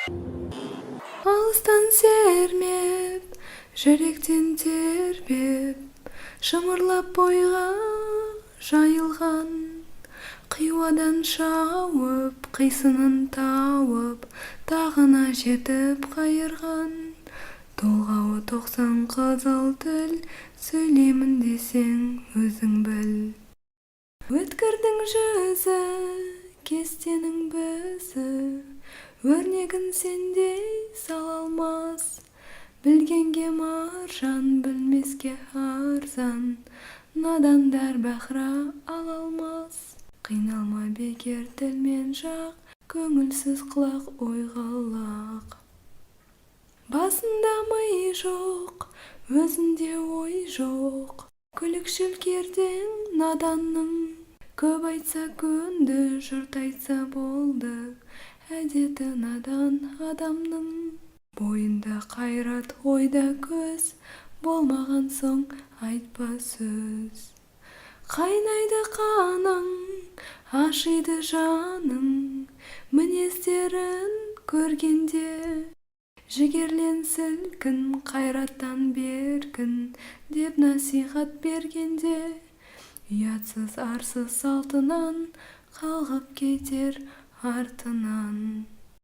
Алыстан сермеп, жүректен тербеп, шымырлап бойға жайылған, Қиуадан шауып, қисынын тауып, тағына жетіп қайырған. Толғауы 90 қызыл тіл, сөйлеймін десең, өзің біл. Өткірдің жүзі, кестенің бізі, өрнегін сендей сала алмас. Білгенге маржан, білмеске арзан, надандар бахра ала алмас. Қиналма бекер тілмен жақ, көңілсіз құлақ ойға лақ. Басында ми жоқ, өзінде ой жоқ, күлікшіл кердең наданның. Көп айтса көнді, жұрт айтса болды, әдеті надан адамның. Бойында қайрат, ойда көз болмаған соң айтпа сөз. Қайнайды қаның, ашиды жаның, мінездерін көргенде. Жігерлен, сілкін, қайраттан беркін, деп насихат бергенде. Ұятсыз, арсыз салтынан қалғып кетер артынан.